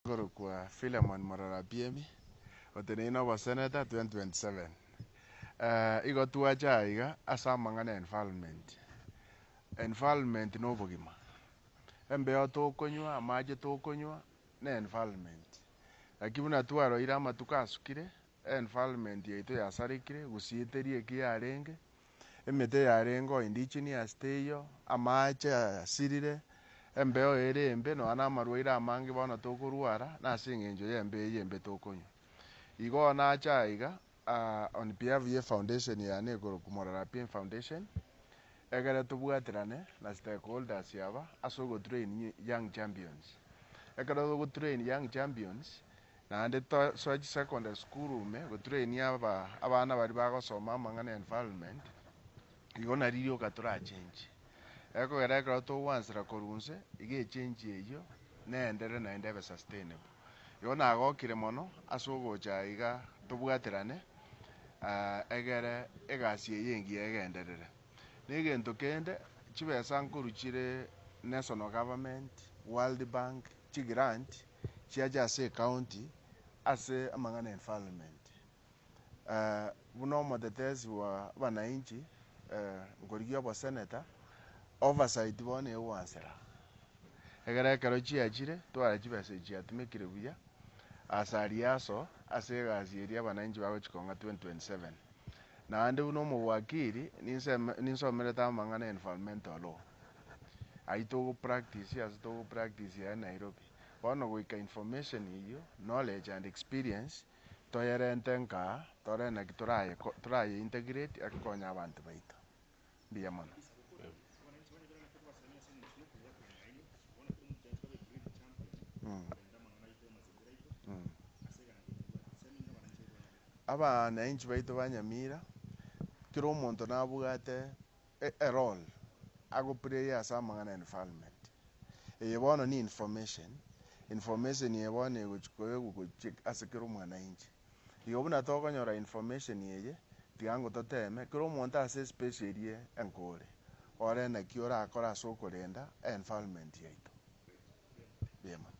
Nkorokwa Philemon Morara Piemi, oteneine oboseneta 2027. Igo twacha aiga ase amang'ana ya environment. Environment na obogima, embeo tokonywa, amache tokonywa na environment. Lakini buna twaroire amatuko asukire, environment yaito yasarekire, gusii teri eki yarenge, Emete yarengeo indigenous teiyo, amache asirire, embeo ere embe nonya na amarwaire amange bono tokorwara nase eng'encho ya embeo eye embe tokonywa. Igo nache aiga on behalf ye foundation yane ekorokwa Morara Pim Foundation, egere tobwaterane na stakeholders aba ase ogotrain young champions. Ekero togotrain young champions, Naende tosoe chisecondary school ime gotrain aba abana baria bagosoma amang'ana ya environment, igo nari rioka torachenchie. Ekogera ekero togoansera korwa inse, iga echange eyio neenderere naende ebe sustainable. Igo nagokire mono ase ogocha iga tobwaterane egere egasi eye engiya egenderere. Na egento kende, chibesa nkorwa chire national government, world bank, chigrant, chiache ase ecounty ase amang'ana ya environment. Buna omotetesi bwa abananchi nkorigia obosenator, oversight bono egoansera. Ekero ekero chiachire, twara chibesa echi chiatumekire buya as a rehearsal ase egasi eria abananchi bagochi kong'a 2027. Naende buna omowakili, ninseme ninsomerete amang'ana ya environmental law. Ayio togo practice ase togo practice aya Nairobi. Bono goika information eyio, knowledge and experience, toyerente nkaa, tore naki toraye toraye integrate akonya abanto baito. Mbuya mono. Abananchi baito ba Nyamira, kera omonto nabwate erole agoplay ase amang'ana ya environment. Eye bono ni information, information eye bono egochi koegwa gochia ase kera omwananchi. Igo buna tokonyora information eye, tiga ngo toteme, kera omonto ase espace eria enkore, ore naki orakore ase okorenda environment yaito. Mbuya mono.